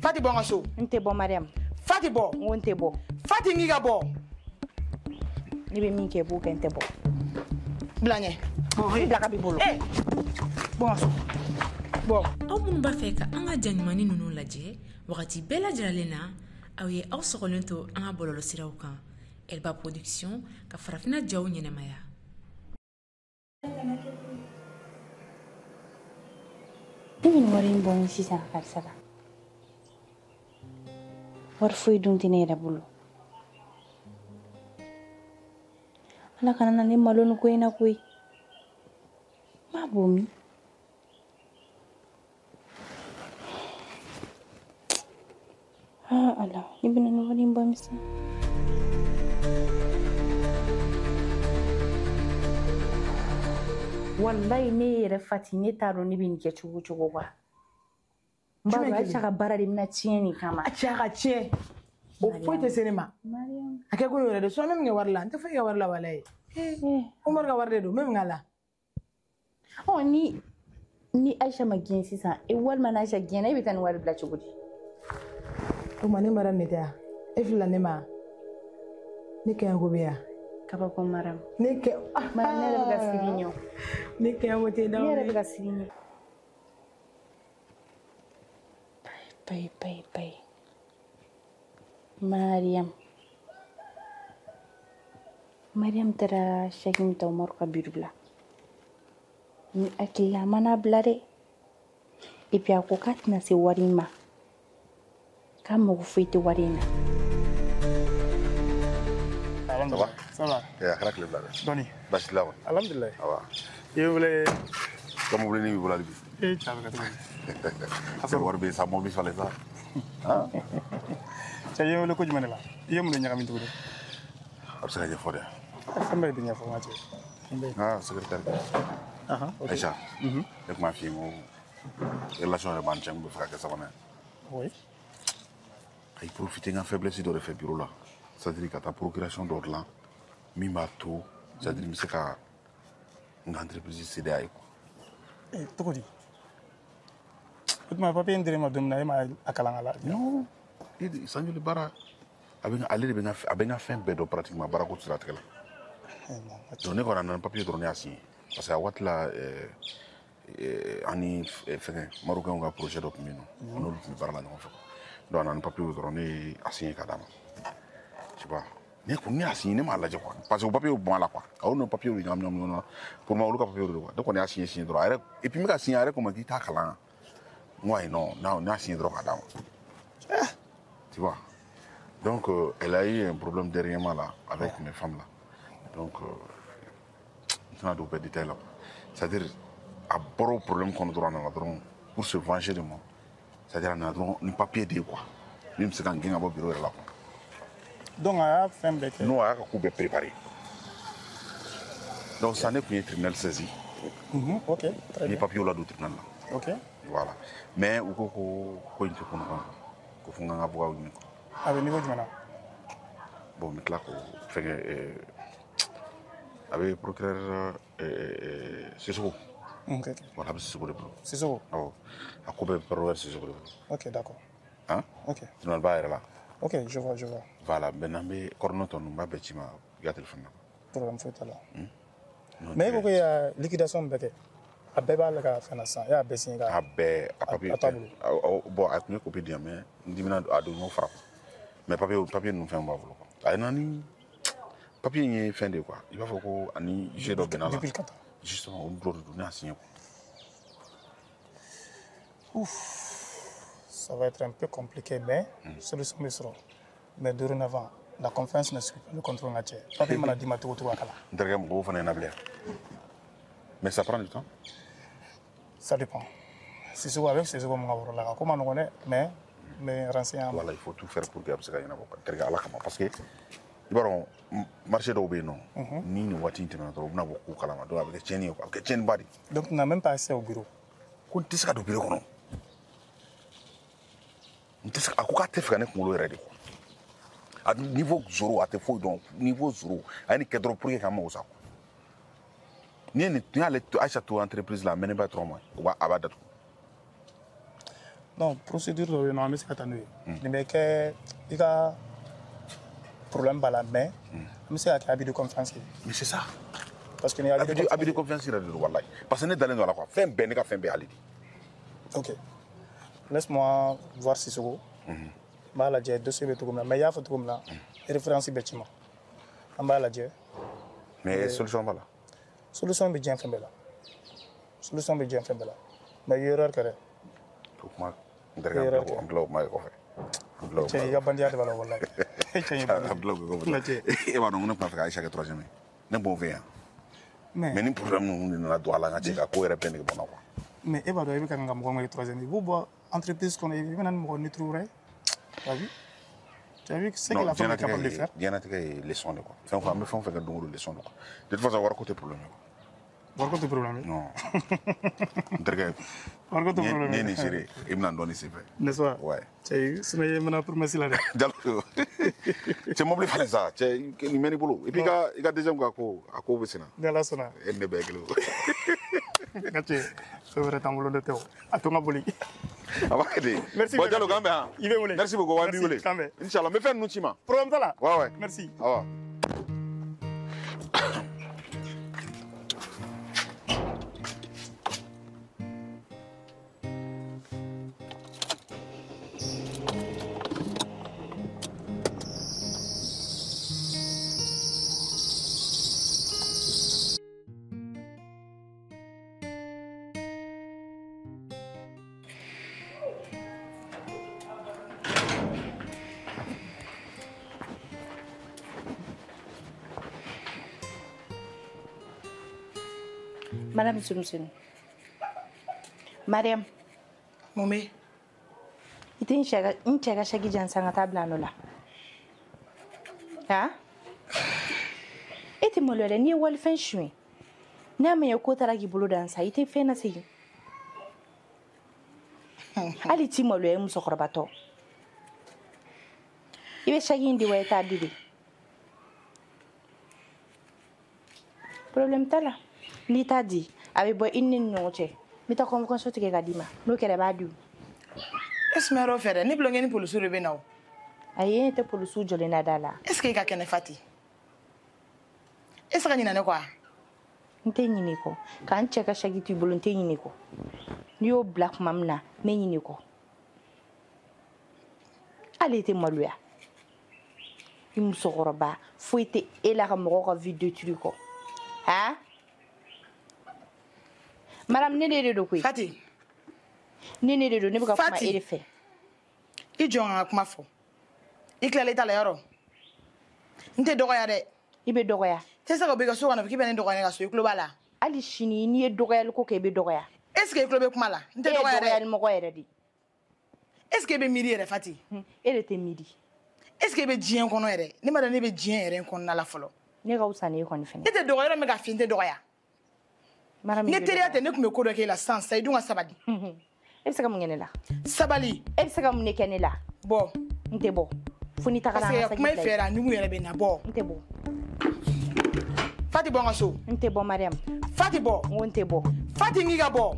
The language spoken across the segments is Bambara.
Fati bɔ n ka so. N tɛ bɔ Mariam. Fati bɔ. N ko n tɛ bɔ. Fati n k'i ka bɔ. Ne bɛ min kɛ i b'o kɛ n tɛ bɔ. Bila ɲɛ. N bila ka b'i bolo. Bɔ n ka so. Bɔ. Aw minnu b'a fɛ ka an ka ja ɲumannin ninnu lajɛ wagati bɛɛ lajɛlen na, aw ye aw sɔgɔlen to an ka bɔlɔlɔsiraw kan. Elba Production ka farafinna jaw ɲɛnamaya. Ne bɛ nin wari in bɔ min sisan ka karisa la. Wari foyi dun tɛ ne yɛrɛ bolo. Ala kana na ne malo nin ko in na koyi. N b'a bɔ min? Ah Ala, ne bɛna nin wari in bɔ min sisan? Wallahi ne yɛrɛ Fati ne t'a dɔn ne bɛ nin kɛ cogo o cogo quoi. N b'a dɔn Aïcha ka baara de bɛna tiɲɛ nin kama. A cɛ ka tiɲɛ. O foyi tɛ se ne ma. A kɛ ko yɛrɛ de sinon n bɛ min kɛ wari la n tɛ foyi kɛ wari la walayi. Umaru ka wari de don n bɛ min k'a la. Ɔ ni Aïcha ma gɛn sisan walima ni Aïcha gɛnna e bɛ taa nin wari bila cogo di? O ma ne Mariam de tɛ yan. E filila ne ma. Ne kɛɲɛ ko bɛ yan. Kabako Mariam. Ne kɛ. Mariam ne yɛrɛ bɛ ka siran ɲɛ o. Ne kɛɲɛ ko tɛ da. Ne yɛrɛ bɛ ka siran ɲɛ. Bayi bayi bayi. Mariam. Mariam taara chèque min ta Umaru ka bureau la. Ni hakili la a mana bila dɛ. Et puis a ko k'a tɛna se wari in ma. K'a mago foyi tɛ wari in na. Ça va? Ça va. A kɛra tile fila dɛ. Dɔɔni. Baasi t'i la kɔni? Alhamdulilayi. Awa. I ye wele. Ka mobili b'i bolo hali bi. Cɛ a bɛ kɛ cogo di? Cɛ wari bɛ yen sa, mobili falen sa. Cɛ i ye wele ko jumɛn de la? I ye mun de ɲagami tuguni? A bɛ se ka ɲɛfɔ dɛ. Fɛn bɛɛ de bɛ ɲɛfɔ n ka cɛ. Ah, secrétaire. Ok. Aïcha, ne tun b'a f'i ye n ko relation yɛrɛ b'an cɛ, n kun bɛ fɛ ka kɛ sabanan ye. Oui. A y'i profiter n ka faiblesse dɔ de fɛ bureau la. C'est-à-dire ka taa procuration dɔ dilan min b'a to c'est-à-dire n bɛ se ka n ka entreprise céder a ye quoi. Cogo di? O tuma papier in dir'e ma don min na e ma a kalan ka la? Non, san joli baara a bɛ ale de bɛ n ka a bɛ n ka fɛn bɛɛ dɔn pratiquement baarako siratigɛ la. Donc ne kɔni a nana papier dɔrɔn ne y'a signé parce que a waati la an ni fɛngɛ Marocain ka projet dɔ tun bɛ yen nɔ, an n'olu tun bɛ baara la ɲɔgɔn fɛ. Donc a nana ni papier dɔrɔn ne ye a signé ka d'a ma. Tu vois, ne kɔni ne y'a signé ne m'a lajɛ quoi parce que o papier bɔn a la quoi. A y'o papier de ɲagami ɲagami ɲɔgɔn na pour moi olu ka papier de quoi. Ne kɔni y'a signé dɔrɔn a yɛrɛ et puis n bɛ ka signé a yɛrɛ ko ma k'i t'a kalan. N ko ayi non ne y'a signé dɔrɔn k'a d'a ma. Tu vois. Donc elle a eu un problème dernièrement là avec mes femmes là. Donc n tɛna don bɛɛ détail la quoi. C'est-à-dire a bɔra o problème kɔnɔ dɔrɔn a nana dɔrɔn pour se venger de moi. C'est-à-dire a nana dɔrɔn ni papier de ye quoi. Min bɛ se ka n gɛn ka bɔ bureau yɛrɛ la quoi. Donc a y'a fɛn bɛɛ kɛ. Non, a y'a ka ko bɛɛ préparé. Donc ça ne tun ye tribunal saisi. Ok, très N ye bien. papier ladon tribunal la. Ok. Voilà. Mais u ko ko ko in tɛ ko nɔgɔn ko fo n ka n ka avocat ɲini quoi. A bɛ niveau jumɛn na? Bon, n bɛ tila k'o fɛngɛ a bɛ procureur Sisoko. Ok, ok. Voilà, a bɛ Sisoko de bolo. Sisoko? Awɔ. A ko bɛɛ bɛ procureur Sisoko de bolo. Ok, d'accord. Hein? Ok. Tribunal ba yɛrɛ la. Ok, je vois, je vois. Voilà, maintenant n bɛ coordonnées tɔ ninnu n b'a bɛɛ ci ma i ka téléphone na. Problème foyi t'a la. Non, Mais e ko k'e y'a liquidation bɛɛ kɛ. A bɛɛ b'ale ka fɛn na sisan. E y'a bɛɛ signé ka. A bɛɛ a papier. A t'a bolo. Bon, a tun ye copie di yan mais n dimina a don n y'o fara quoi. Mais papier ninnu fɛn b'a bolo quoi. A nana ni papier in ye fɛn de ye quoi. I b'a fɔ ko ani jeu dɔ bɛnna la. Duplicata. Justement, olu dɔ de don ne y'a signé quoi. Ouf, ça va être un peu compliqué, mais solution bɛ sɔrɔ. Mais dorénavant, la confiance ne suit pas le contrôle n ka cɛ. Papier mana d'i ma cogo o cogo a kalan. N terikɛ mɔgɔw fana ye na bilen. Mais ça prend du temps. Ça dépend. Sisoko avec Sisoko mun ka yɔrɔ la a ko ma nɔgɔn dɛ, mais n bɛ renseigner a ma. Voilà, il faut tout faire pour que a bɛ se ka ɲɛnabɔ quoi. Terikɛ Ala kama parce que i b'a dɔn marché dɔw bɛ yen nɔ. Ni nin waati in tɛmɛna dɔrɔn u bɛna bɔ k'u kalama donc a bɛ kɛ tiɲɛni ye quoi. A bɛ kɛ tiɲɛniba de ye. Donc tu n'as même pas accès au bureau. Ko n tɛ se ka don bureau kɔnɔ. N tɛ se a ko k'a tɛ fɛ ka ne kunkolo yɛrɛ de quoi. A niveau zéro a tɛ foyi dɔn niveau zéro a ye nin kɛ dɔrɔn pour que k'an mago sa quoi. N'i ye nin n'i y'ale to Aïcha to entreprise la a mɛnnen ba ye 3 mois o b'a a b'a datugu. Non, procédure dɔ bɛ yen nɔ, an bɛ se ka taa n'o ye. Nin bɛ kɛ i ka problème b'a la, mais an bɛ se ka kɛ abus de confiance ye. Mais c'est ça. Parce que ni abus de confiance yɛrɛ de don walayi. Parce que ne dalen don a la quoi. Fɛn bɛɛ ne ka fɛn bɛɛ y'ale de. Ok. Laisse-moi voir Sissoko. N b'a lajɛ dossier bɛ cogo min na, mais i y'a fɔ cogo min na, référence bɛ ci ma. An b'a lajɛ. Mais solution b'a la. Solution bɛ diɲɛ fɛn bɛɛ la. Solution bɛ diɲɛ fɛn bɛɛ la. Mais i ye erreur kɛ dɛ. O kuma n terikɛ an bila o kuma ye kɔfɛ. Cɛ i ka bandiya de b'a la walayi. Cɛ ye an bila o kɔfɛ. E b'a dɔn ko ne tun b'a fɛ ka Aïcha kɛ troisième ye. Ne b'o fɛ yan. Mais ni problème ninnu de nana don a la n ka cɛ ka ko yɛrɛ bɛɛ nege bɔ n na quoi. Mais e b'a dɔn e bɛ ka n ka mɔgɔ min kɛ troisième ye, i b'o bɔ entreprise kɔnɔ, i bɛ na ni mɔgɔ neutre wɛrɛ ye. Tu as vu? Tu as vu ce que la femme est capable de faire? Diɲɛlatigɛ ye leçon de quoi. Fɛn o fɛn an bɛ fɛn o fɛn kɛ don o don leçon de quoi. De toute façon wariko tɛ problème ye quoi. Wariko tɛ problème ye? Non. N terikɛ. Wariko tɛ problème ye. N'i ye nin seere i bɛna n dɔn nin senfɛ. N'est-ce pas? Ouais. Cɛ sinon i ye mana promesse la dɛ. Jalo. Cɛ mobili falen sa cɛ nin mɛn'i bolo. Et puis i ka deuxième ka ko a ko bɛ sen na. Ni Ala sɔnna. E ni ne bɛɛ ye kelen ye. N ka cɛ fɛn wɛrɛ t'an bolo ne tɛ o. A to n ka boli. A b'a kɛ ten. Merci. Bon Jalo k'an bɛn han. I bɛ wele. Merci beaucoup wa n b'i wele. K'an bɛn. Inchallah n bɛ fɛn ninnu ci ma. Problème t'a la. Ouais ouais. Merci. Awɔ. Madame Sumsunu. Mariam. Mun bɛ? I tɛ n cɛ ka saki jan san ka taa bila nɔ la. Han? E tɛ maloya dɛ, n'i ye walifɛn suɲɛ. N'a ma ɲɛ ko taara k'i bolo dan sa, i tɛ fɛn lasegin. Hali i t'i maloya i musokɔrɔbatɔ. I bɛ saki in di wa i t'a di de? Problème t'a la. N'i t'a di, a bɛ bɔ i ni ne ni ɲɔgɔn cɛ. N bɛ taa convocation tigɛ ka d'i ma. N'o kɛra i b'a di o. E sumaya fɛ dɛ, ne bolo ni polisiw de bɛ na o. Ayi, e ɲɛ tɛ polisiw jɔlen na da la. Est ce que i ka kɛnɛ Fati? E se ka ɲinɛ ne kɔ wa? N tɛ ɲinɛ i kɔ. K'an cɛ ka saki to i bolo, n tɛ ɲinɛ i kɔ. N'i y'o bila tuma min na, n bɛ ɲinɛ i kɔ. Hali i tɛ maloya. I musokɔrɔba, foyi tɛ e la ka mɔgɔw ka vie détruire kɔ. Han? Madame, ne de don koyi. Fati. Ne de don, ne bɛ ka kuma e de fɛ. I jɔ n ka kuma fɔ. I tilala i ta la yɔrɔ. N tɛ dɔgɔya dɛ. I bɛ dɔgɔya. Tɛ se ka bɔ i ka so kɔnɔ k'i bɛ ne dɔgɔya ne ka so, i tulo b'a la. Hali sini n'i ye dɔgɔyali ko kɛ i bɛ dɔgɔya. Est ce que i tulo bɛ kuma la? N tɛ dɔgɔya dɛ. E ye dɔgɔyali mɔgɔ yɛrɛ de. Est ce que e bɛ miiri yɛrɛ Fati? E de tɛ miiri. Est ce que e bɛ diɲɛ kɔnɔ yɛrɛ? Ne ma dɔn ne bɛ diɲɛ yɛrɛ kɔnɔna la fɔlɔ. Ne ka fisa n'e kɔni fɛnɛ. Ne tɛ dɔgɔya yɔrɔ min k'a f'i ye n tɛ dɔgɔya. Ne teriya tɛ ne tun bɛ ko dɔ k'e la sisan sisan i dun ka sabali. E bɛ se ka mun kɛ ne la? Sabali. E bɛ se ka mun de kɛ ne la? Bɔ. N tɛ bɔ. Fo n'i tagara an ka parce que kuma i fɛ a ɲugu yɛrɛ bɛ na bɔ. N tɛ bɔ. Fati bɔ n ka so. N tɛ bɔ Mariam. Fati bɔ. N ko n tɛ bɔ. Fati n k'i ka bɔ.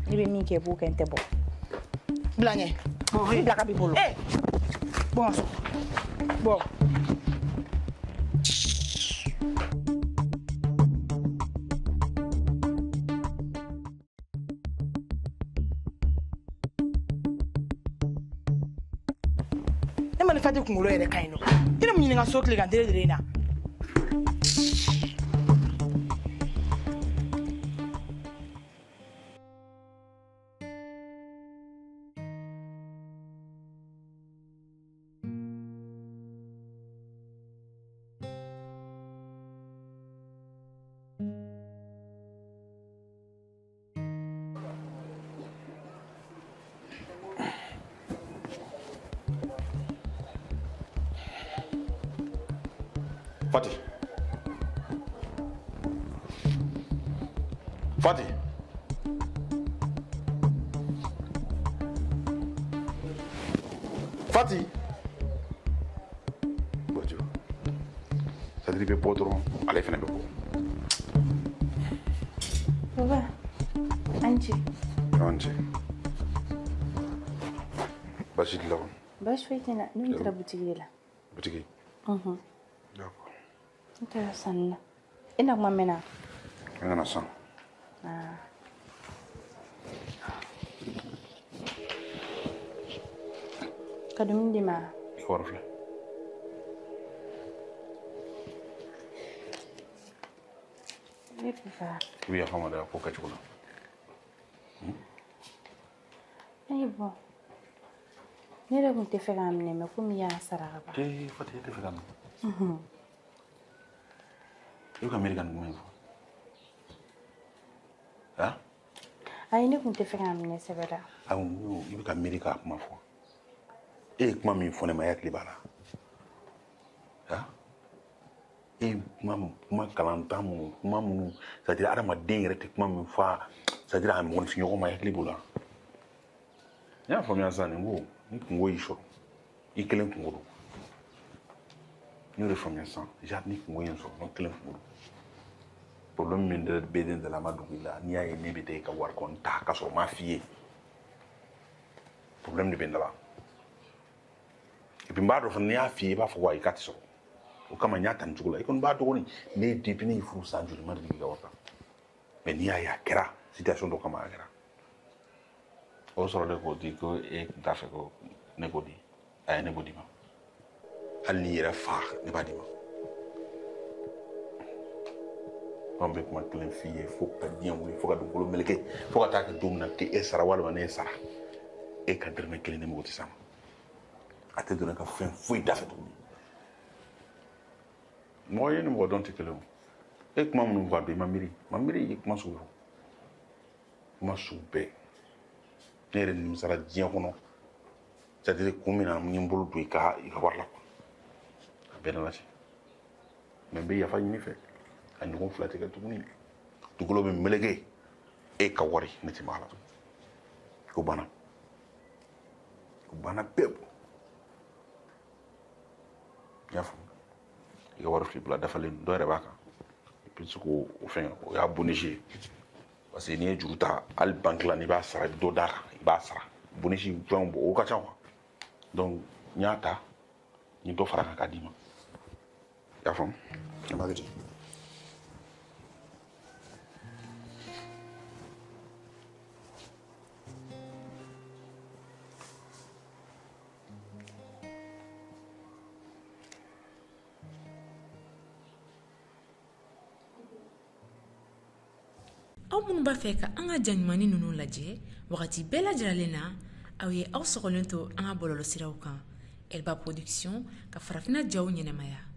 Ne bɛ min kɛ i b'o kɛ n tɛ bɔ. Bila ɲɛ. N bila ka b'i bolo. Ee bɔ n ka so. Bɔ. Fati kunkolo yɛrɛ ka ɲi nɔ. I ne mun ɲininka so tile kan tele de na. Fati. Fati. Fati. Bon, tu vois. Ça dit que bɔ dɔrɔn ale fana bɛ bɔ. Baba, an ce. An ce. Baasi t'i la kɔni? Baasi foyi tɛ n na. Ne tun taara butigi de la. Butigi? D'accord. Ne taara sanni na. E na kuma mɛnna? An kana san. Ka dumuni di ma? I ka wari filɛ. Ne papa. I bɛ yafa n ma dɛ a ko kɛcogo la. Ayi bɔn. Ne yɛrɛ tun tɛ fɛ k'a minɛ mɛ komi i y'a sara ka ban. Ee Fati e tɛ fɛ k'a minɛ. I bɛ ka miiri ka nin kuma in fɔ. Han? Ayi ne tun tɛ fɛ k'a minɛ sɛbɛ la. Awɔ i bɛ ka miiri k'a kuma fɔ. E ye kuma min fɔ ne ma e hakili b'a la. Han? E ye kuma kalantan minnu kuma minnu c'est à dire adamaden yɛrɛ tɛ kuma min fɔ c'est à dire a mɔgɔninfin ɲɔgɔn ma i hakili b'o la. N y'a faamuya sisan nin ko ni kungo y'i sɔrɔ i kelen kungo don. N y'o de faamuya sisan ja ni kungo ye n sɔrɔ n kelen kungo don. Problème min bɛ ne da la a ma dogo i la n'i y'a ye ne bɛ taa e ka wari kɔni ta k'a sɔrɔ n m'a f'i ye. Problème de bɛ n da la. Et puis n b'a dɔn fana n'i y'a f'i ye i b'a fɔ ko ayi k'a tɛ sɔrɔ. O kama n y'a ta nin cogo la i kɔni b'a dɔgɔnin ne ye depuis ne ye furu san joli ma deli k'i ka wari ta. Mais n'i y'a ye a kɛra situation dɔ kama a kɛra. O sɔrɔlen k'o di ko e tun t'a fɛ ko ne k'o di a ye ne b'o d'i ma. Hali n'i yɛrɛ fa ne b'a d'i ma. An bɛ kuma kelen f'i ye fo ka diɲɛ wuli fo ka dugukolo meleke fo ka taa kɛ don min na k'e sara walima ne sara e ka dɛrɛmɛ kelen ne mago tɛ s'a ma. A tɛ don ne ka fɛn foyi da fɛ tuguni. Mɔgɔ ye ni mɔgɔ dɔn tɛ kelen o. E kuma minnu fɔ a bɛɛ i ma miiri ma miiri i ye kuma sugu fɔ. Kuma sugu bɛɛ. Ne yɛrɛ nimisara diɲɛ kɔnɔ c'est à dire kun min na n ye n bolo don i ka wari la quoi. A bɛɛ nana se. Mais n bɛ yafa ɲini fɛ. A ɲɔgɔn fila tɛ kɛ tuguni. Dugukolo bɛ meleke e ka wari ne tɛ maga la tuguni. O banna. O banna pewu. I y'a faamu? I ka wari fili bila dafalen dɔ yɛrɛ b'a kan. I bɛ se k'o fɛn o y'a bonus ye. Parce que n'i ye juru ta hali banque la n'i b'a sara i bɛ dɔ d'a kan i b'a sara. Bonus fɛnw bɔ o ka ca quoi. Donc n y'a ta n ye dɔ fara a kan k'a d'i ma. I y'a faamu? An b'a kɛ ten. Aw minnu b'a fɛ ka an ka ja ɲumannin ninnu lajɛ wagati bɛɛ lajɛlen na aw ye aw sɔgɔlen to an ka bɔlɔlɔsiraw kan Elba Production ka farafinna jaw ɲɛnamaya.